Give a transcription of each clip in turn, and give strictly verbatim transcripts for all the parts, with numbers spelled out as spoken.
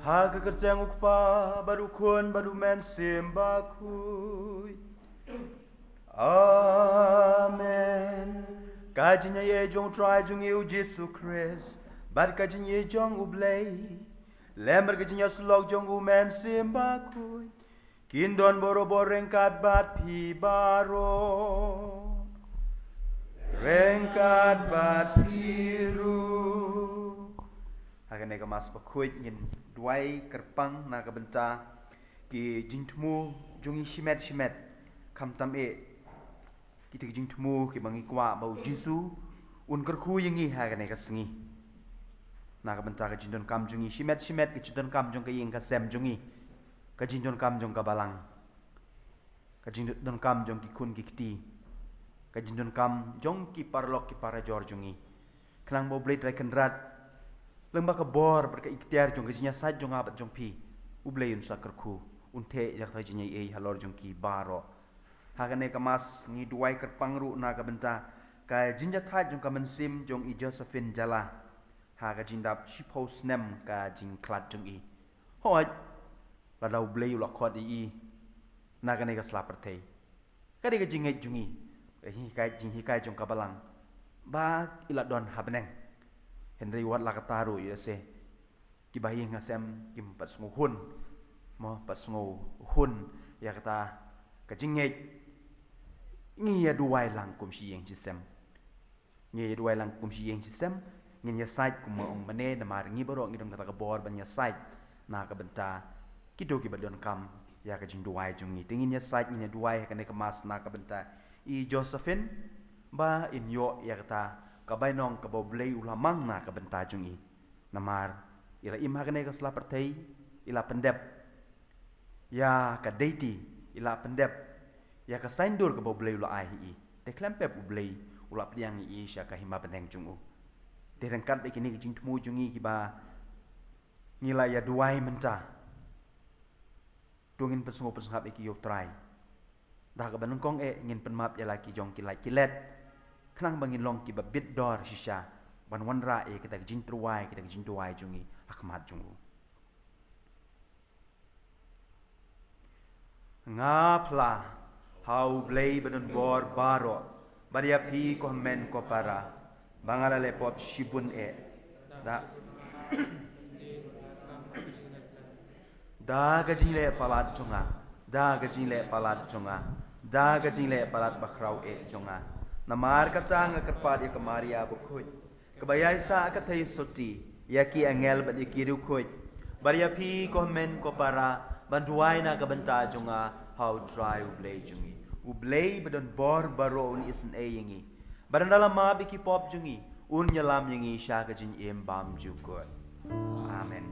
Ha ka kyrteng u Kpa bad u Khun bad u Mynsiem Bakhuid. Amen. Ka jingïaiei jong u Trai jong ngi u Jisu Khrist bad ka jingïeit jong u Blei, lem bad ka jingïasyllok jong u Mynsiem Bakhuid, kin don bor bor ryngkat bad phi baroh. Ryngkat bad phi ruh. Ha kane ka Mass bakhuid ngin duwai kyrpang na ka bynta ki jingthmu jong ngi shimet shimet, khamtam eh kita ki jingthmu kiba ngi kwah ba u Jisu un kyrkhu ïa ngi ha kane ka sngi. Na ka bynta ka jingdonkam jong ngi shimet shimet, ka jingdonkam jong ka ïing ka sem jong ngi, ka jingdonkam jong ka balang, ka jingdonkam jong ki khun ki kti, ka jingdonkam jong ki paralok ki parajor jong ngi. Khnang ba u Blei Trai Kynrad, lyngba ka bor bad ka iktiar jong ka jingïasaid jong nga bad jong phi, u Blei un sa kyrkhu, un theh ïa ka jingïaiei halor jong ki baroh. Ha kane ka Mass ngi duwai kyrpang ruh na ka bynta ka jingïathait jong ka mynsiem jong i Josephine Jala ha ka jingdap shiphew snem ka jingkhlad jong i. Hooid, lada u Blei u la khot ïa i na kane ka sla pyrthei, ka dei ka jingngeit jong i, ka jinghikai, jinghikai jong ka balang ba i la don ha bneng. Hynrei wat la katta ruh, ïa se, kiba ïing ha sem kim pat sngew hun, mo, pat sngew hun ïa kata ka jingngeit. Ngi ïa duwai lang kum shi ïing shi sem. Ngi ïa duwai lang kum shi ïing shi sem, ngin ïasaid kum ma ong mane, namar ngi baroh ngi don kata ka bor ban ïasaid na ka bynta kito kiba donkam ïa ka jingduwai jong ngi. Te ngin ïasaid, ngin ïa duwai ha kane ka Mass na ka bynta i Josephine, ba in ïoh ïa kata ka bainong kaba u Blei u la mang na ka bynta jong i. Namar i la im ha kane ka sla pyrthei, i la pyndep ïa ka deiti, i la pyndep ïa ka saiñdur kaba u Blei u la ai ha i. Te khlem pep u Blei u la pdiang ïa i sha ka hima bneng jong u. Te ryngkat bad kine ki jingthmu jong ngi kiba ngi la ïa duwai mynta, to ngin pynsngew pynsngap ïa ki ïa u Trai. Da kaba nyngkong eh ngin pynmap ïa la ki jong ki lait ki let, khnang ba ngin long kiba bit dor shisha ban wanrah ïa kita ki jingtyrwa, kita ki jingduwai jong ngi ha khmat jong u. Nga phla ha u Blei ba don bor baroh, bad ïa phi ko hynmen ko para, ba nga la leh pop shibun eh. Da, da ka jingleh palat jong nga, da ka jingleh palat jong nga, da ka jingleh palat bakhraw eh jong nga. Namar kata nga kyrpad ïa ka Maria bakhuid, kaba ïaisah ka theisotti ïa ki angel bad ïa ki riewkhuid, bad ïa phi ko hynmen ko para, ban duwai na ka bynta jong nga ha u Trai u Blei jong ngi. U Blei ba don bor baroh un isynei ïa ngi, bad un da la map ïa ki pop jong ngi, un ïalam ïa ngi sha ka jingim bymjukut. Amen.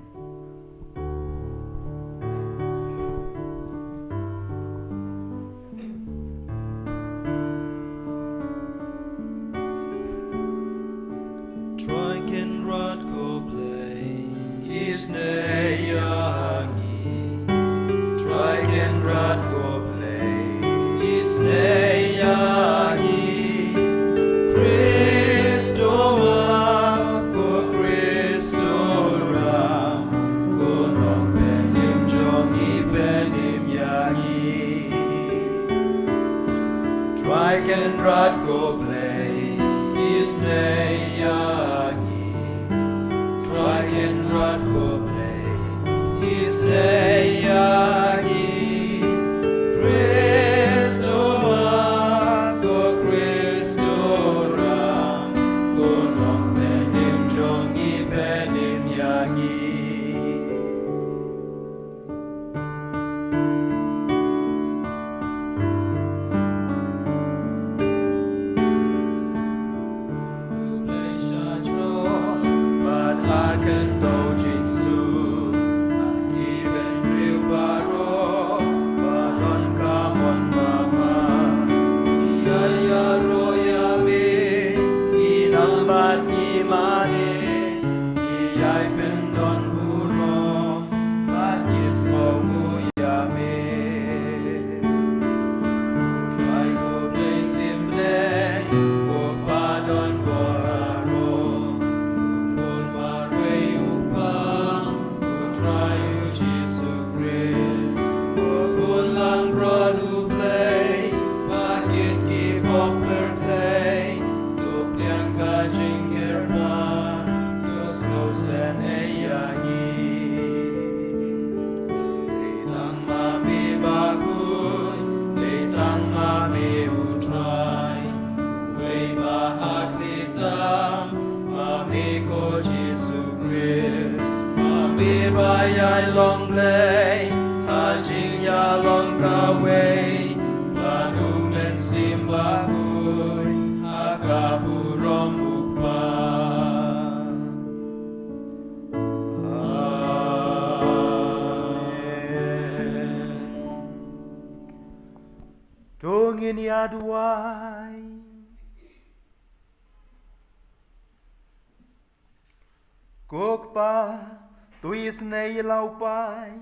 Trai Kynrad ko Blei, isynei ïa ngi. Trai Kynrad ko Blei, isynei ïa ngi. Khristomap ko Khristoram, ko Nongpynim jong ngi, pynim ïa ngi. Trai Kynrad ko Blei, isynei ïa ngi. Trai Kynrad ko Blei, isynei ïa ngi. Khristomap ko Khristoram, ko Nongpynim jong ngi, pynim ïa ngi. Ïa u Jisu Khrist, u khun langbrot U Blei, ba kit ki pop pyrthei, to pdiang ka jingkyrmen, to sngewsih ïa ngi. Dei tang ma me ba khuid, dei tang ma me U Trai, uwei ba ha khlieh tam, ma me ko Jisu Khrist, ma me ba ïai long Blei, ha jingïalong kawei, bad U Mynsiem Bakhuid, ha ka burom U Kpa. Amen. To ngin ïa duwai. Ko Kpa, to isynei ïa la u paid,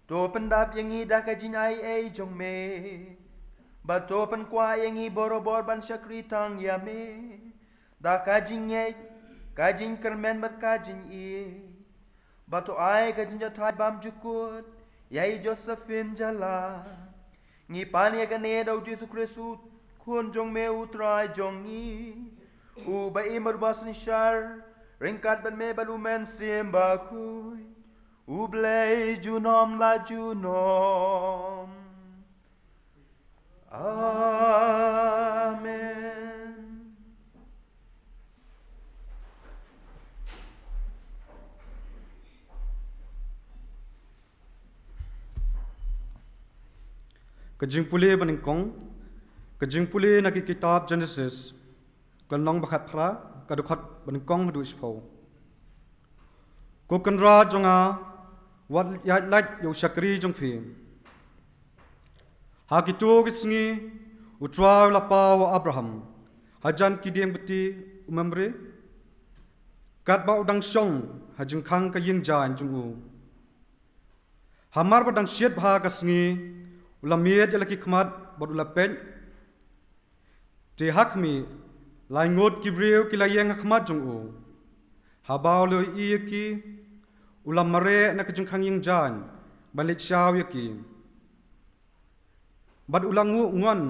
to pyndap ïa ngi da ka jingaiei jong me, bad to pynkwah ïa ngi barabor ban shakri tang ïa me, da ka jingngeit, ka jingkyrmen bad ka jingïeit. Bad to ai ka jingïathait bymjukut ïa i Josephine Jala. Ngi pan ïa kane da u Jisu Khrist u Khun jong me U Trai jong ngi, uba im bad uba synshar ryngkat bad me bad U Mynsiem Bakhuid, U Blei junom la junom. Amen. Ka jingpule banyngkong, ka jingpule na ki kitab Genesis, ka lynnong ba khatphra, ka dkhot banyngkong haduh shiphew. Ko Kynrad jong nga, wat ïaid lait ïa u shakri jong phi. Ha kito ki sngi, U Trai u la paw ïa u Abraham hajan ki dieng bti u Mamre, katba u dang shong ha jingkhang ka ïing jaiñ jong u. Hamar ba dang shit bha ka sngi, u la miet ïa la ki khmat bad u la peit. Te ha khmih, lai ngut ki briew ki la ïeng ha khmat jong u. Haba u la ïohi ïa ki, u la mareh na ka jingkhang ïing jaiñ ban leit shaw ïa ki. Bad u la nguh nguan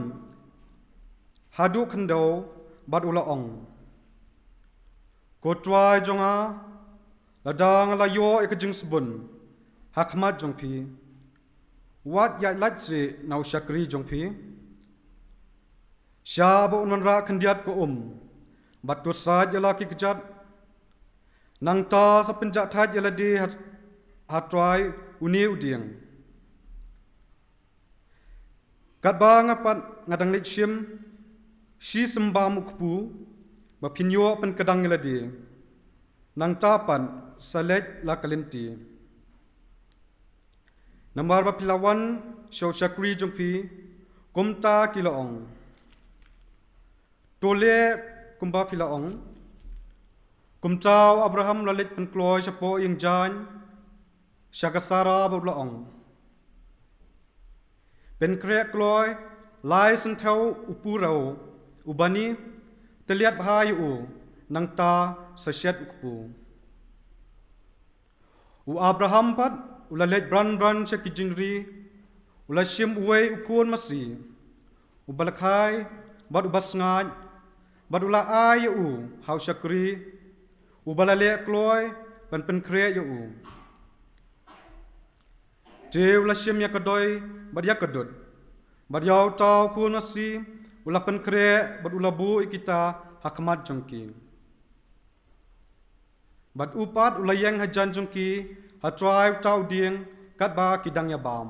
haduh khyndew bad u la ong, Ko Trai jong nga, lada nga la ïoh ïa ka jingsbun ha khmat jong phi, wat ïaid lait seh na u shakri jong phi. Shah ba un wanrah khyndiat ka um bad to sait ïa la ki kjat, nangta sa pynjahthait ïa lade ha, ha trai une u dieng. Katba nga pat nga dang leit shim shi symbam u kpu, ba phin ïoh pynkdang ïa lade. Nangta pat sa leit la ka lynti. Namar ba phi la wan sha u shakri jong phi, kumta ki la ong. To leh kumba phi la ong. Kumta u Abraham u la leit pynkloi shapoh ïing jaiñ sha ka Sara bad u la ong, Pynkhreh kloi lai synthew u purew u bani, tylliat bha ïa u, nangta sa shet u kpu. U Abraham pat u la leit bran bran sha ki jingri, u la shim uwei u khun masi, uba la khai bad uba sngaid, bad u la ai ïa u ha u shakri uba la leh kloi ban pynkhreh ïa u. Te u la shim ïa ka doi bad ïa ka dud, bad ïa uta u khun masi u la pynkhreh bad u la buh ïa kita ha khmat jong ki. Bad u pat u la ïeng hajan jong ki ha trai uta u dieng katba ki dang ïa bam.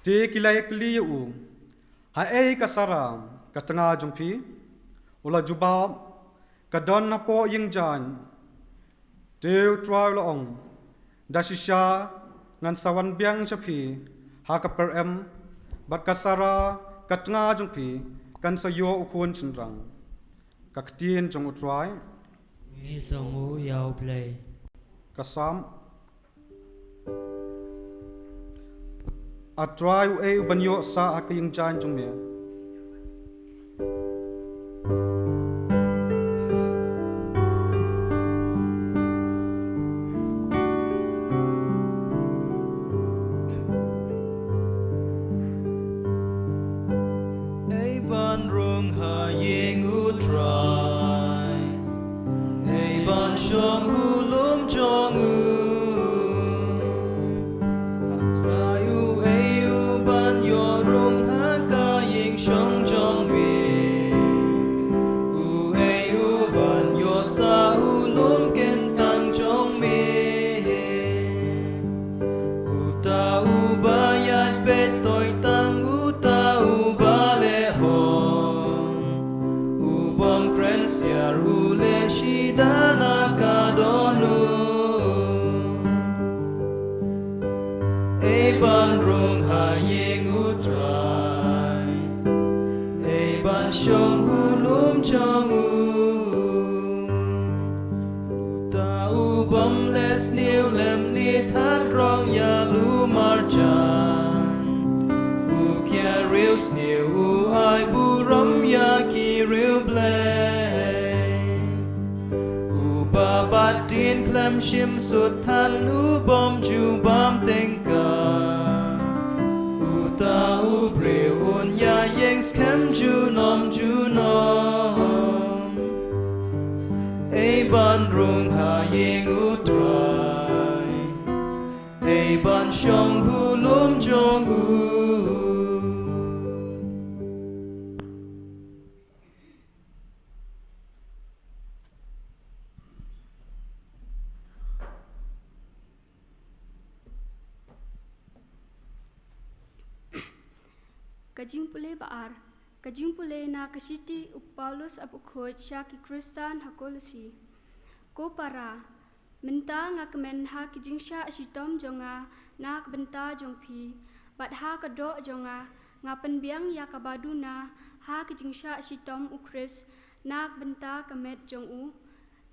Te ki la ïakylli ïa u, haei ka Sara ka tnga jong phi? U la jubab, ka don hapoh ïing jaiñ. Te u Trai u la ong, da shisha ngan sa wan biang sha phi ha ka pyrem, bad ka Sara ka tnga jong phi kan sa ïoh u khun shynrang. Ka ktien jong u Trai. Ngi sngew ïa u Blei. Ka Salm. A Trai, uei u ban ïoh sah ha ka ïing jaiñ jong me? U bym leh sniew lem ne than rong ïa u marjan. U khia riewsniew, u ai burom ïa ki riewblei. U ba bat dien khlem shim sut than, u bym ju bam tyngka. Uta u briew un ïaïeng skhem junom junom. Ei ban rung ha ïing U Trai. Ei ban shong ha u lum jong u. Ka jingpule ba ar. Ka jingpule na ka shithi u Paulus ap u khuid sha ki Khristan ha Kolosi. Ko para, mynta nga kmen ha ki jingshah shitom jong nga na ka bynta jong phi, bad ha ka doh jong nga, nga pynbiang ïa kaba duna ha ki jingshah shitom U Khrist na ka bynta ka met jong u.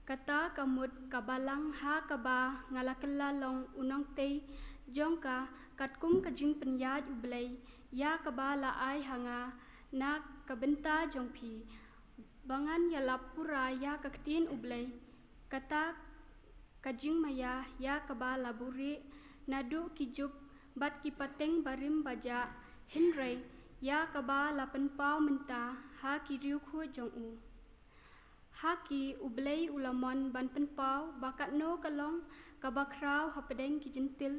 Kata ka mut ka balang ha kaba nga la kylla long u nongtei jong ka, katkum ka jingpynïaid U Blei ïa kaba la ai ha nga na ka bynta jong phi, ba ngan ïalap pura ïa ka ktien U Blei. Kata ka jingmaïa ïa kaba la buhrieh naduh ki juk bad ki pateng barim bajah, hynrei ïa kaba la pynpaw mynta ha ki riewkhuid jong u. Ha ki U Blei u la mon ban pynpaw ba katno ka long kaba khraw hapdeng ki Jentil,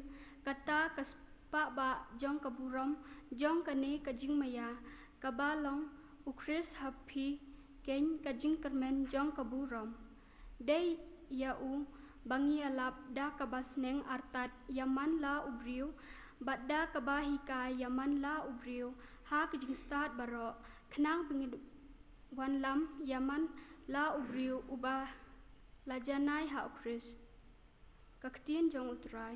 kata ka spah ba jong ka burom jong kane ka jingmaïa, kaba long U Khrist ha phi, keiñ ka jingkyrmen jong ka burom. Dei ïa u ba ngi ïalap da kaba sneng artat ïa man la u briew, bad da kaba hikai ïa man la u briew ha ka jingstad baroh, khnang ba ngi wanlam ïa man la u briew uba la janai ha U Khrist. Ka ktien jong U Trai.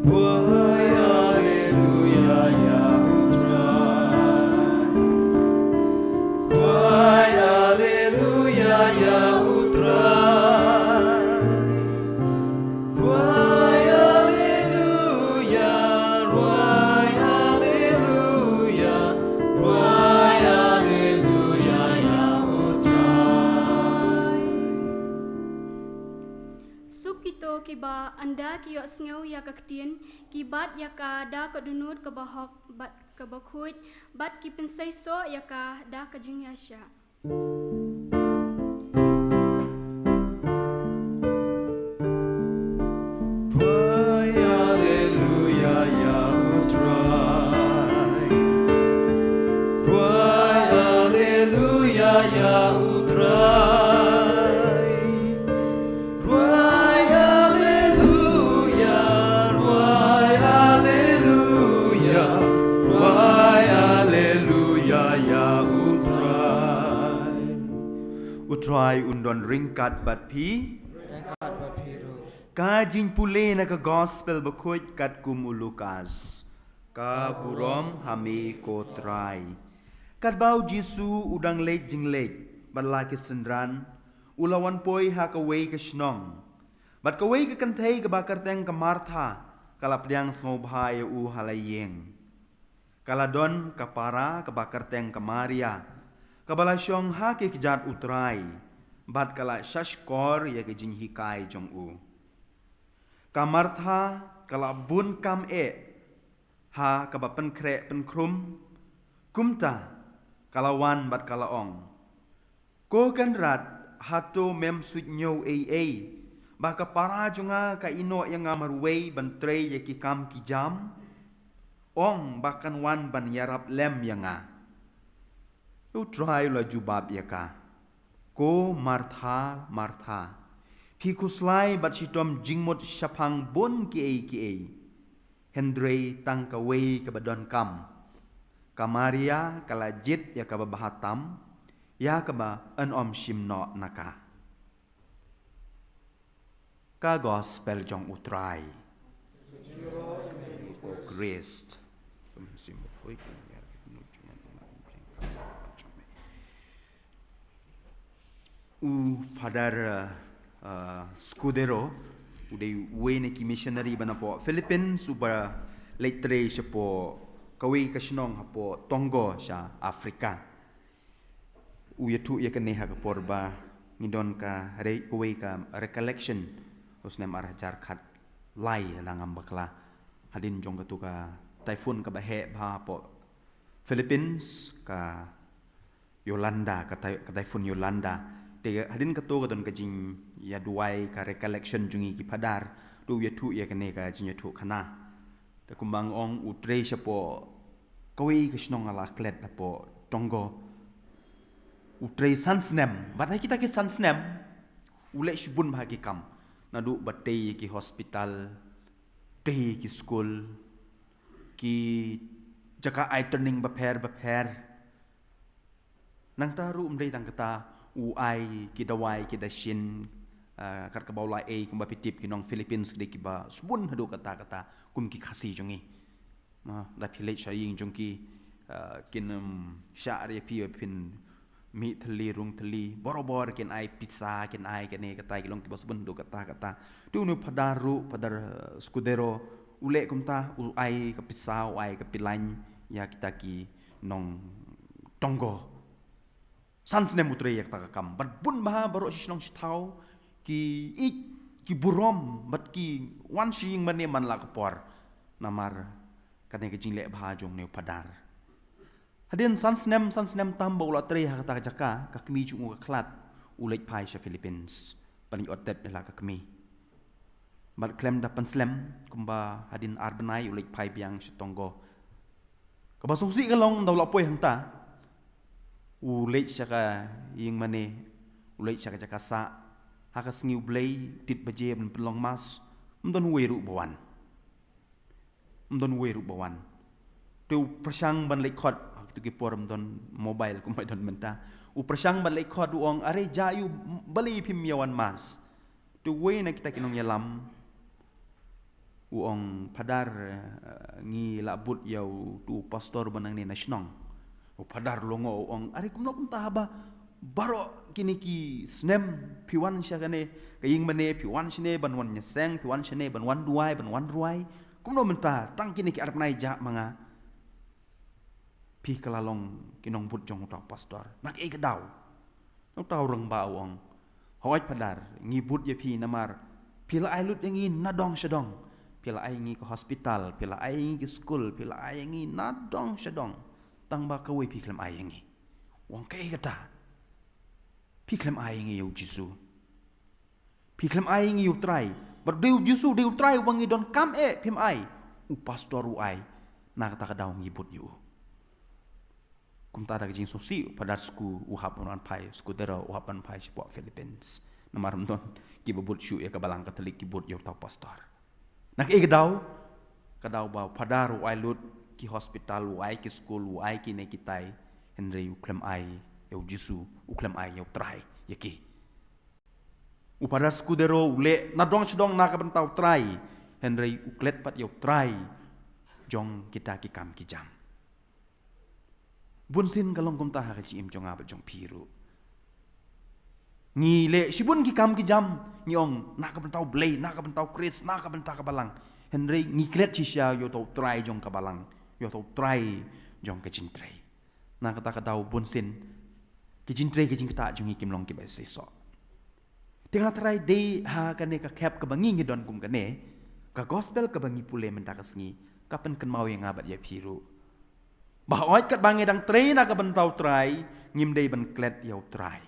Wai, haleluya, ïa U Trai. Wai, haleluya, ïa U Trai. Wai, haleluya, wai, haleluya, wai, haleluya, ïa U Trai. Suk kito kiba ynda ki ïohsngew ïa ka ktien, ki bat ïa ka da ka dohnud kaba hok bad kaba khuid, bad ki pynseisoh ïa ka da ka jingïaishah. Wai, haleluya, ïa U Trai. Wai, haleluya, ïa U Trai. Wai, haleluya, wai, haleluya, wai, haleluya, ïa U Trai. U Trai un don ryngkat bad phi. Ryngkat bad phi ruh. Ka jingpule na ka Gospel bakhuid katkum u Lukas. Ka burom ha me ko Trai. Katba u Jisu u dang leit jingleit bad la ki synran, u la wan poi ha kawei ka shnong. Bad kawei ka kynthei kaba kyrteng ka Martha ka la pdiang sngewbha ïa u ha la ïing. Ka la don ka para kaba kyrteng ka Maria, kaba la shong ha ki kjat U Trai, bad ka la shahshkor ïa ki jinghikai jong u. Ka Martha ka la bun kam eh ha kaba pynkhreh pynkhrum, kumta ka la wan bad ka la ong, Ko Kynrad, hato mem suidñiew ei ei ba ka para jong nga ka ïehnoh ïa nga marwei ban trei ïa ki kam ki jam? Ong ba kan wan ban ïarap lem ïa nga. U Trai u la jubab ïa ka, Ko Martha, Martha, phi khuslai bad shitom jingmut shaphang bun kiei kiei. Hynrei tang kawei kaba donkam. Ka Maria ka la jied ïa kaba bha tam, ïa kaba yn ym shim noh na ka. Ka gospel jong U Trai. O Krist. U Father, uh, uh, Scudero, u dei uwei na ki missionary ba na poh Philippines, uba leit trei shapoh kawei ka shnong hapoh Tongo sha Africa. U ïathuh ïa kane ha ka por ba ngi don ka re-, kawei ka recollection, u snem ar hajar khatlai lada ngam bakla. Hadien jong katu ka typhoon kaba heh bha hapoh Philippines, ka Yolanda, ka tai-, ka typhoon Yolanda. Te hadien katu ka don ka jingïaduwai, ka recollection jong ngi ki Phadar, te u ïathuh ïa kane ka jingïathuh khana. Te kumba nga ong, u trei shapoh kawei ka shnong, la klet hapoh Tongo. U trei san snem, bad ha kita ki san snem u leh shibun bha ki kam. Naduh ba tei ki hospital, tei ki skul, ki jaka ai training bapher bapher. Nangta ruh ym dei tang kata, u ai ki dawai, ki dashin, ah, kat kaba u la ai, kumba phi tip ki nong Philippines ki dei kiba sbun haduh katta katta kum ki Khasi jong ngi. Ma, da phi leit sha ïing jong ki, ah, kin, um, shah ïa phi, phin mih thylli rung thylli, barabor kin ai pisa, kin ai kane kata, ki long kiba sbun haduh katta katta. Te une u Phadar ruh, Phadar, eh, Scudero, u leh kumta, u ai ka pisa, u ai ka pilain ïa kita ki nong Tongo. San snem u trei ïa kata ka kam. Bad bun bha baroh shi shnong shi thaw ki ïeit, ki burom, bad ki wan sha ïing mane man la ka por. Namar kane ka jingleh bha jong une u Phadar. Hadien san snem, san snem tam ba u la trei ha kata ka jaka, ka kmie jong u ka khlad, u leit phai sha Philippines. Ban ïoh tep ïa la ka kmie. Bad khlem da pynslem, kumba hadien ar bnai u leit phai biang sha Tongo. Kaba sngewsih ka long, ynda u la poi hangta, u leit sha ka ïing mane, u leit sha ka jaka sah, ha ka sngi U Blei, tied baje ban pynlong mass, ym don uwei ruh ba wan. Ym don uwei ruh ba wan. Te u pyrshang ban leit khot, ha kitu ki por ym don mobile kumba don mynta. U pyrshang ban leit khot, u ong, "Are, jia ïa u, balei phim ïa wan mass?" Te uwei na kita ki nongïalam u ong, "Phadar, eh, ngi la bud ïa utu u pastor ba nangne na shnong." U Phadar u lyngngoh, u ong, "Are, kumno kumta haba baroh kine ki snem phi wan sha kane ka ïing mane, phi wan shane ban wan ïaseng, phi wan shane ban wan duwai, ban wan rwai. Kumno mynta tang kine ki ar bnai jia ma nga phi ka la long ki nongbud jong uta u pastor? Na kaei ka daw?" Uta u rangbah u ong, "Hooid Phadar, ngi bud ïa phi namar phi la ai lut ïa ngi nadong shadong. Phi la ai ïa ngi ka hospital, phi la ai ïa ngi ki skul, phi la ai ïa ngi nadong shadong. Tang ba kawei phi khlem ai ïa ngi." U ong, "Kaei kata? Phi khlem ai ïa ngi ïa u Jisu. Phi khlem ai ïa ngi ïa u Trai. Bad dei u Jisu, dei u Trai uba ngi donkam eh phim ai. U pastor u ai. Na kata ka daw ngi bud ïa u." Kumta da ka jingsngewsih, u Phadar Sku u hap ban wan phai, Scudero u hap ban phai shapoh Philippines. Namar ym don kiba bud shuh ïa ka balang Katholik, ki bud ïa uta u pastor. Na kaei ka daw? Ka daw ba u Phadar u ai lut ki hospital, u ai ki skul, u ai kine kitai, hynrei u khlem ai ïa u Jisu, u khlem ai ïa u Trai ïa ki. U Phadar Scudero u leh nadong shadong na ka bynta u Trai, hynrei u klet pat ïa u Trai jong kita ki kam ki jam. Bunsien ka long kumta ha ka jingim jong nga bad jong phi ruh. Ngi leh shibun ki kam ki jam, ngi ong na ka bynta U Blei, na ka bynta U Khrist, na ka bynta ka balang. Hynrei ngi klet shisha ïa uta u trai jong ka balang, ïa uta u trai jong ka jingtrei. Na kata ka daw bunsien ki jingtrei ki jingktah jong ngi kim long kiba seisoh. Te nga tharai dei ha kane ka khep kaba ngi ngi don kum kane, ka gospel kaba ngi pule mynta ka sngi ka pynkynmaw ïa nga bad ïa phi ruh ba hooid katba ngi dang trei na ka bynta u Trai, ngim dei ban klet ïa u Trai.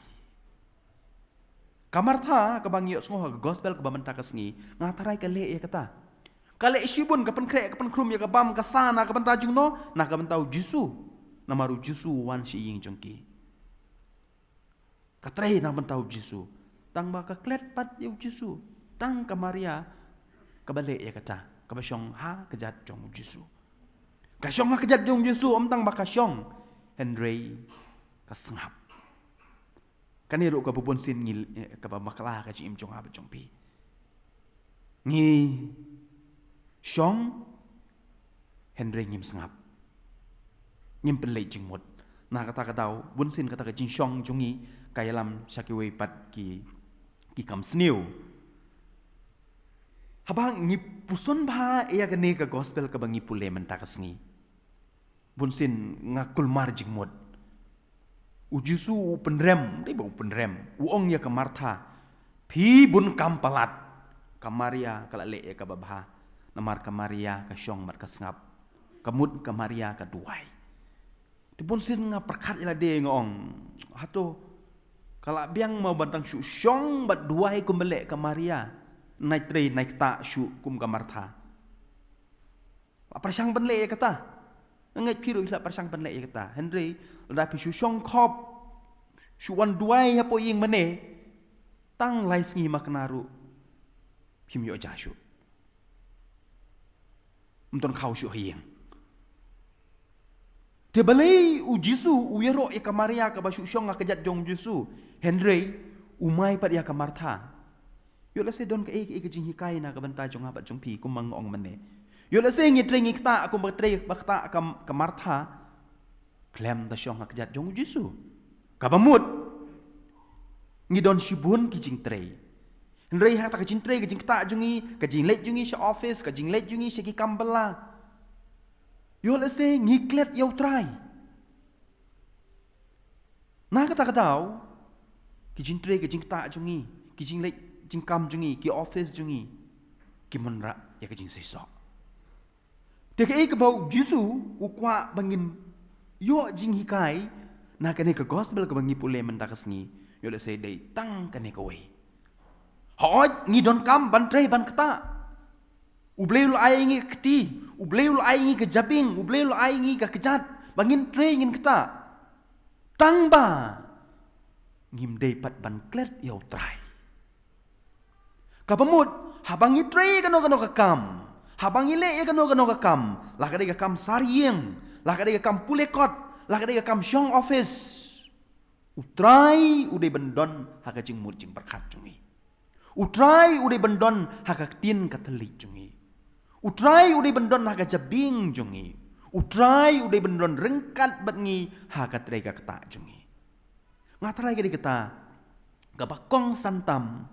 Ka Martha kaba ngi ïohsngew ha ka gospel kaba mynta ka sngi, nga tharai ka leh ïa kata. Ka leh shibun, ka pynkhreh ka pynkhrum ïa ka bam ka sa, na ka bynta jong no? Na ka bynta u Jisu. Namar u Jisu u wan sha ïing jong ki. Ka trei na ka bynta u Jisu. Tang ba ka klet pat ïa u Jisu. Tang ka Maria kaba leh ïa kata, kaba shong ha kjat jong u Jisu. Ka shong ha kjat jong u Jisu, ym tang ba ka shong, hynrei ka sngap. Kane ruh kaba bunsien ngi, eh, kaba bakla ka jingim jong nga bad jong phi. Ngi shong, hynrei ngim sngap. Ngim pynleit jingmut. Na kata ka daw, bunsien kata ka jingshong jong ngi ka ïalam sha kiwei pat ki, ki kam sniew. Haba ngi puson bha ïa kane ka gospel kaba ngi pule mynta ka sngi, bunsien nga kulmar jingmut. U Jisu u pynrem, dei ba u pynrem. U ong ïa ka Martha, "Phi bun kam palat. Ka Maria ka la leh ïa kaba bha. Namar ka Maria ka shong bad ka sngap. Ka mut ka Maria ka duwai." Te bunsien nga pyrkhat ïa lade, nga ong, hato ka la biang mo ban tang shu shong bad duwai kumba leh ka Maria? Nai trei nai ktah shu kum ka Martha. La pyrshang ban leh ïa kata. Nga ngeit phi ruh phi la pyrshang ban leh ïa kata. Hynrei lada phi shu shong khop, shu wan duwai hapoh ïing mane, tang lai sngi makna ruh phim ïoh ja shuh. Ym don khaw shuh ha ïing. Te balei u Jisu u ïaroh ïa ka Maria kaba shu shong ha kjat jong u Jisu, hynrei u mai pat ïa ka Martha? Ïoh lehse don kaei kaei ka jinghikai na ka bynta jong nga bad jong phi, kumba nga ong mynne. Ïoh lehse ngi trei ngi ktah kumba trei ba ktah ka, ka Martha, khlem da shong ha kjat jong u Jisu. Kaba mut, ngi don shibun ki jingtrei. Hynrei ha kata ka jingtrei, ka jingktah jong ngi, ka jingleit jong ngi sha office, ka jingleit jong ngi sha ki kam bylla, ïoh lehse ngi klet ïa u Trai. Na kata ka daw, ki jingtrei, ka jingktah jong ngi, ki jingleit jingkam jong ngi, ki office jong ngi, ki wanrah ïa ka jingseisoh. Te kaei kaba u Jisu u kwah ba ngin ïoh jinghikai na kane ka gospel kaba ngi pule mynta ka sngi, ïoh lehse dei tang kane kawei. Hooid, ngi donkam ban trei ban ktah. U Blei u la ai ïa ngi ka kti, u Blei u la ai ïa ngi ka jabieng, u Blei u la ai ïa ngi ka kjat ba ngin trei ngin ktah. Tang ba ngim dei pat ban klet ïa u Trai. Kaba mut, haba ngi trei kano kano ka kam, haba ngi leh ïa kano kano ka kam, la ka dei ka kam sar ïing, la ka dei ka kam pule kot, la ka dei ka kam shong office, u Trai u dei ban don ha ka jingmut jingpyrkhat jong ngi. U Trai u dei ban don ha ka ktien ka thylliej jong ngi. U Trai u dei ban don ha ka jabieng jong ngi. U Trai u dei ban don ryngkat bad ngi ha ka trei ka ktah jong ngi. Nga tharai ka dei kata kaba kongsan tam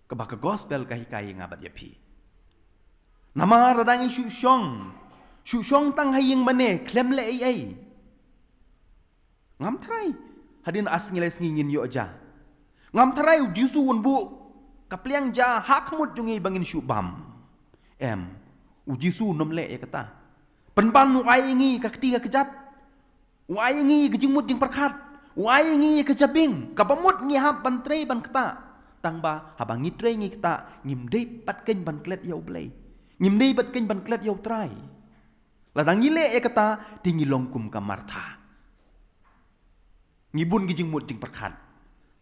kaba ka gospel ka hikai ïa nga bad ïa phi. Namar lada ngi shu shong, shu shong tang ha ïing mane, khlem leh ei ei, ngam tharai hadien ar sngi lai sngi ngin ïoh ja. Ngam tharai u Jisu un buh ka pliang ja ha khmut jong ngi ba ngin shu bam. Em, u Jisu un ym leh ïa kata. Pynban u ai ïa ngi ka kti ka kjat, u ai ïa ngi ka jingmut jingpyrkhat, u ai ïa ngi ka jabieng kaba mut ngi hap ban trei ban ktah. Tang ba haba ngi trei ngi ktah, ngim dei pat keiñ ban klet ïa u Blei, ngim dei pat keiñ ban klet ïa u Trai. Lada ngi leh ïa kata, te ngi long kum ka Martha. Ngi bun ki jingmut jingpyrkhat.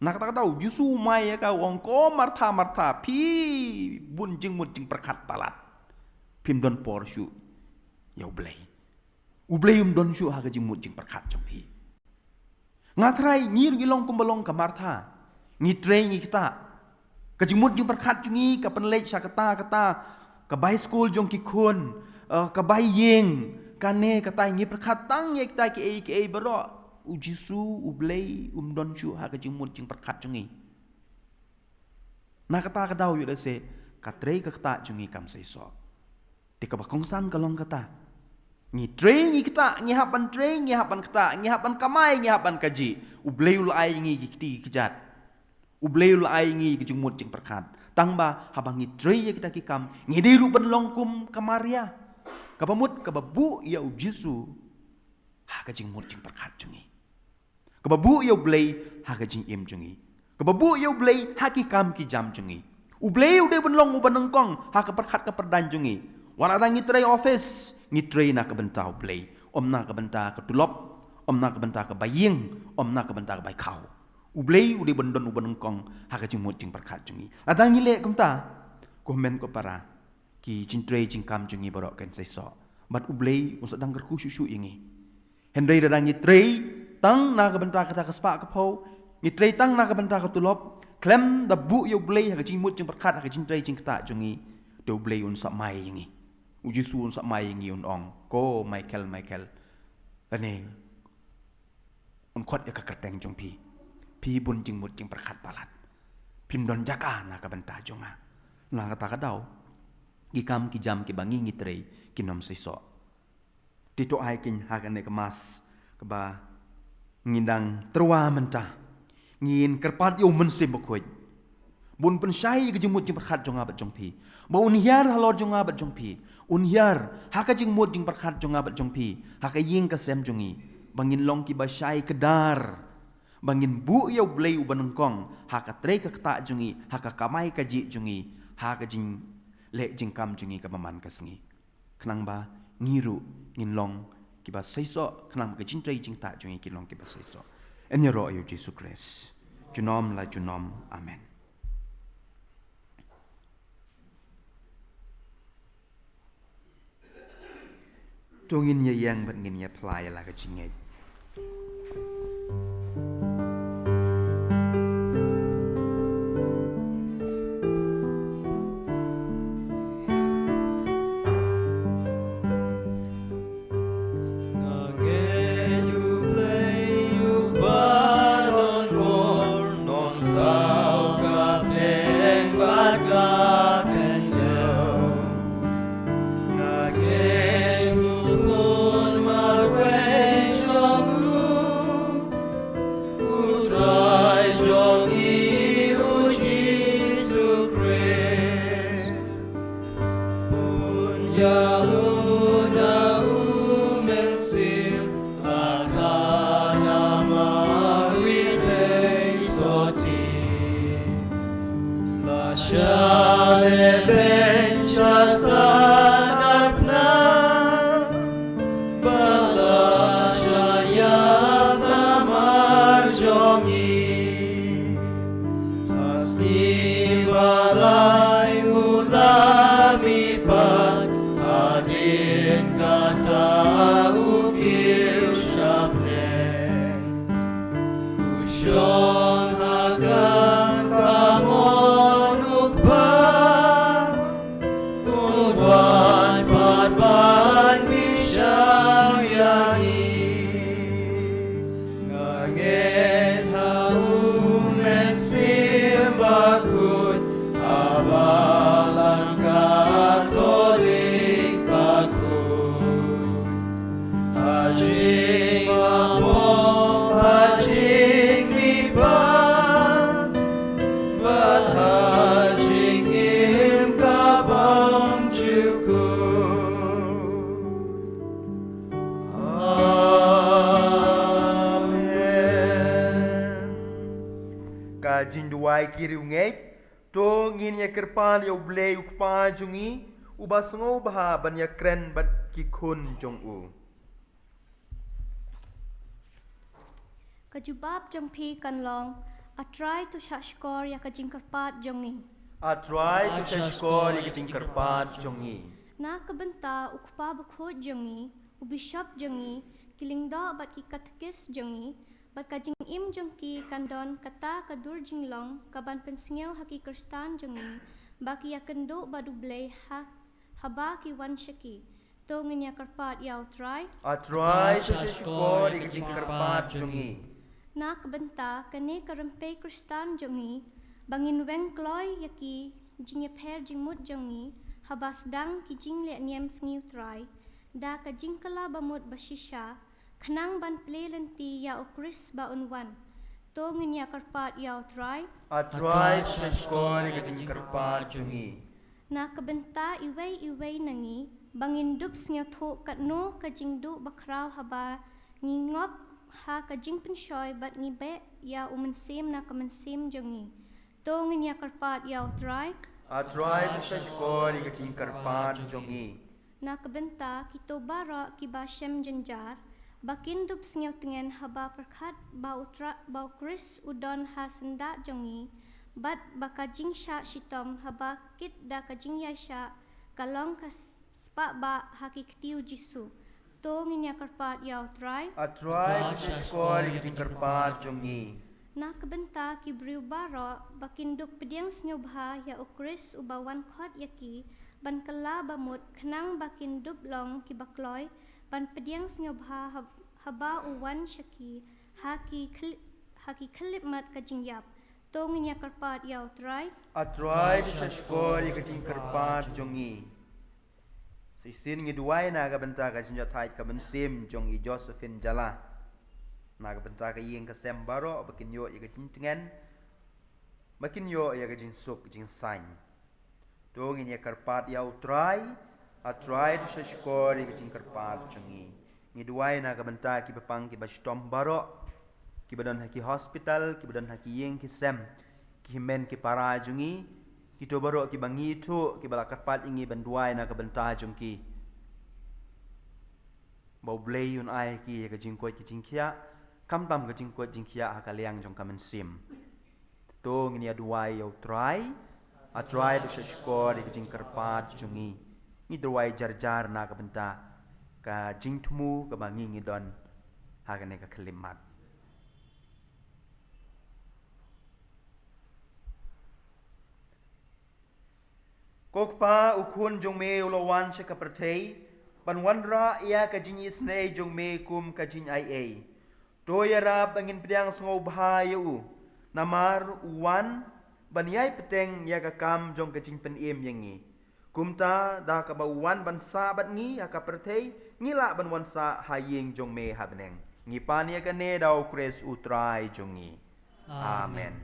Na kata ka daw u Jisu u mai ïa ka, u ong, "Ko Martha, Martha, phi bun jingmut jingpyrkhat palat. Phim don por shuh ïa u Blei. U Blei um don shuh ha ka jingmut jingpyrkhat jong phi." Nga tharai ngi ruh ngi long kumba long ka Martha. Ngi trei ngi ktah. Ka jingmut jingpyrkhat jong ngi ka pynleit sha kata kata, ka bai skul jong ki khun, eh, ka bai ïing, kane kata, ngi pyrkhat tang ïa kita kiei kiei baroh. U Jisu, u Blei um don shuh ha ka jingmut jingpyrkhat jong ngi. Na kata ka daw ïoh lehse ka trei ka ktah jong ngi kam seisoh. Te kaba kongsan ka long kata. Ngi trei ngi ktah, ngi hap ban trei, ngi hap ban ktah, ngi hap ban kamai, ngi hap ban kajih. U Blei u la ai ïa ngi ki kti ki kjat. U Blei u la ai ïa ngi ki jingmut jingpyrkhat. Tang ba haba ngi trei ïa kita ki kam, ngi dei ruh ban long kum ka Maria, kaba mut kaba buh ïa u Jisu ha ka jingmut jingpyrkhat jong ngi. Kaba buh ïa u Blei ha ka jingim jong ngi. Kaba buh ïa u Blei ha ki kam ki jam jong ngi. U Blei u dei ban long uba nyngkong ha ka pyrkhat ka pyrdaiñ jong ngi. Wat lada ngi trei office, ngi trei na ka bynta u Blei, ym na ka bynta ka tulop, ym na ka bynta ka bai ïing, ym na ka bynta ka bai khaw. U Blei u dei ban don uba nyngkong ha ka jingmut jingpyrkhat jong ngi. Lada ngi leh kumta, ko hynmen ko para, ki jingtrei jingkam jong ngi baroh kin seisoh. Bad u Blei un sa dang kyrkhu shuh shuh ïa ngi. Hynrei lada ngi trei tang na ka bynta kata ka spah ka phew, ngi trei tang na ka bynta ka tulop, khlem da buh ïa U Blei ha ka jingmut jingpyrkhat, ha ka jingtrei jingktah jong ngi, te U Blei un sa mai ïa ngi. U Jisu un sa mai ïa ngi, un ong, "Ko Michael, Michael, lane un khot ïa ka kyrteng jong phi. Phi bun jingmut jingpyrkhat palat. Phim don jaka na ka bynta jong nga." Na kata ka daw, ki kam ki jam kiba ngi ngi trei kin ym seisoh. Te to ai kin ha kane ka Mass kaba ngin dang tyrwa mynta, ngin kyrpad ïa U Mynsiem Bakhuid ba un pynshai ïa ka jingmut jingpyrkhat jong nga bad jong phi, ba un hiar halor jong nga bad jong phi, un hiar ha ka jingmut jingpyrkhat jong nga bad jong phi, ha ka ïing ka sem jong ngi, ba ngin long kiba shai kdar, ba ngin buh ïa U Blei uba nyngkong ha ka trei ka ktah jong ngi, ha ka kamai kajih jong ngi, ha ka jingleh jingkam jong ngi kaba man ka sngi, khnang ba ngi ruh ngin long kiba seisoh, khnang ba ka jingtrei jingktah jong ngi kin long kiba seisoh. Yn ïaroh ïa U Jisu Khrist junom la junom. Amen. To ngin ïa ïeng bad ngin ïa phla ïa la ka jingngeit. Nga ngeit U Blei uba don bor, un thaw ka pdeng bad ka khyndew. Nga ngeit U Khun marwei jong U, U Trai jong ngi U Jisu Khrist. Un ïaud da U Mynsiem ha ka namar wei sotti. La shah lehbeiñ sha san arpnang, bad la shah ïap namar jong ngi. Ha sngi ba lai u la mih pat, hadien kata u kiew shapdeng. U shong ha ka kamon U Kpa, un wan pat ban bishar ïa ngi. Nga ngeit ha U Mynsiem Bakhuid, ha Balang Katholik bakhuid. Ha jingmapop, ha jingmihpat, bad ha jingim kabym jukut. Amen. Ka jingduwai ki riewngeit. To ngin ïa kyrpad ïa U Blei U Kpa jong ngi, uba sngewbha ban ïakren bad ki khun jong u. Ka jubab jong phi kan long, A Trai, to shah shkor ïa ka jingkyrpad jong ngi. A Trai, to shah shkor ïa ka jingkyrpad jong ngi. Na ka bynta U Kpa Bakhuid jong ngi, u Bishop jong ngi, ki lyngdoh bad ki katekis jong ngi, bad ka jingim jong ki kan don kata ka dur jinglong kaban pynsngew ha ki Khristan jong ngi ba ki ïakynduh bad U Blei ha, haba ki wan sha ki. To ngin ïa kyrpad ïa U Trai. A Trai, to shah shkor ïa ka jingkyrpad jong ngi. Na ka bynta kane ka rympei Khristan jong ngi, ba ngin weng kloi ïa ki jingïapher jingmut jong ngi, haba sdang ki jingleh niam sngi U Trai, da ka jingkylla bamut bashisha, khnang ban plie lynti ïa U Khrist ba un wan. To ngin ïa kyrpad ïa U Trai. A Trai, to shah shkor ïa ka jingkyrpad jong ngi. Na ka bynta iwei iwei na ngi, ba ngin dup sngewthuh katno ka jingduh bakhraw haba ngi ngop ha ka jingpynshoi bad ngi beh ïa U Mynsiem na ka mynsiem jong ngi. To ngin ïa kyrpad ïa U Trai. A Trai, to shah shkor ïa ka jingkyrpad jong ngi. Na ka bynta kito baroh kiba shem jynjar, ba kin dup sngewtngen haba pyrkhat ba U Trai, ba U Khrist u don ha syndah jong ngi, bad ba ka jingshah shitom haba kit da ka jingïaishah ka long ka s-, spah bah ha ki kti U Jisu. To ngin ïa kyrpad ïa U Trai. A Trai, to shah shkor ïa ka jingkyrpad jong ngi. Na ka bynta ki briew baroh ba kin dup pdiang sngewbha ïa u Khrist uba wan khot ïa ki ban kylla ba mut, khnang ba kin dup long kiba kloi ban pdiang sngewbha hab- haba u wan sha ki ha ki khyl- ha ki khyllipmat ka jingïap. To ngin ïa kyrpad ïa u Trai. A Trai, to shahshkor ïa ka jingkyrpad jong ngi. Shisien ngi duwai na ka bynta ka jingïathait ka mynsiem jong i Josephine Jala, na ka bynta ka ïing ka sem baroh ba kin ïoh ïa ka jingtngen, ba kin ïoh ïa ka jingsuk jingsaiñ. To ngin ïa kyrpad ïa u Trai. A Trai, to shahshkor ïa ka jingkyrpad jong ngi. Ngi duwai na ka bynta kiba pang kiba shitom baroh, kiba don ha ki hospital, kiba don ha ki ïing ki sem, ki hynmen ki para jong ngi, kito baroh kiba ngi ithuh kiba la kyrpad ïa ngi ban duwai na ka bynta jong ki, ba U Blei un ai ïa ki ïa ka jingkoit ka jingkhiah, khamtam ka jingkoit jingkhiah ha ka liang jong ka mynsiem. To ngin ïa duwai ïa u Trai. A Trai, to shahshkor ïa ka jingkyrpad jong ngi. Ngi duwai jar jar na ka bynta ka jingthmu kaba ngi ngi don ha kane ka khyllipmat. Ko Kpa, u Khun jong me u la wan sha ka pyrthei ban wanrah ïa ka jingisynei jong me kum ka jingaiei. To ïarap ba ngin pdiang sngewbha ïa u, namar u wan ban ïai bteng ïa ka kam jong ka jingpynim ïa ngi. Kumta da kaba u wan ban sah bad ngi ha ka pyrthei, ngi lah ban wan sah ha ïing jong me ha bneng. Ngi pan ïa kane da u Khrist u Trai jong ngi. Amen. Amen.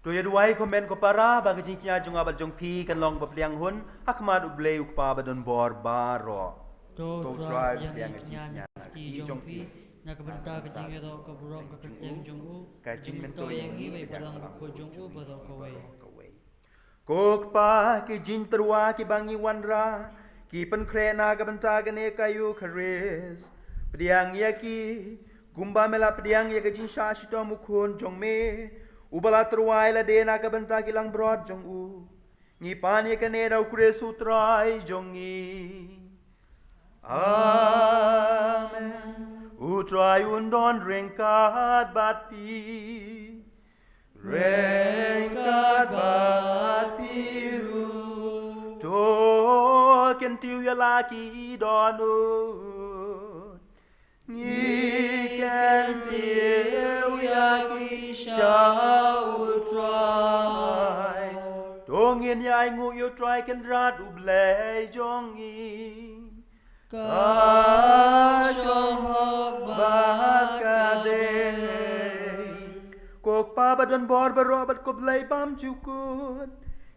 To ïa duwai kumne ko para, ba ka jingkñia jong nga bad jong phi kan long ba pdiang hun ha khmat U Blei U Kpa ba don bor baroh. To U Trai pdiang ïa ka jingkñia na ka kti jong phi na ka bynta ka jingïaroh ka burom ka kyrteng jong u, ka jingmyntoi ïa ngi bad ïa ka balang bakhuid jong u baroh kawei. Ko Kpa, ki jingtyrwa kiba ngi wanrah ki pynkhreh na ka bynta kane ka Eukharist. Pdiang ïa ki kumba me la pdiang ïa ka jingshah shitom u Khun jong me, uba la tyrwa ïa lade na ka bynta ki langbrot jong u. Ngi pan ïa kane da u Khrist u Trai jong ngi. Amen. U Trai un don ryngkat bad phi. Ryngkat bad phi ruh. To kyntiew ïa la ki dohnud. Ngi kyntiew ïa ki sha U Trai. To ngin ïa ainguh ïa U Trai Kynrad U Blei jong ngi. Ka shong hok bad ka dei. Ko Kpa ba don bor baroh bad ko Blei bymjukut,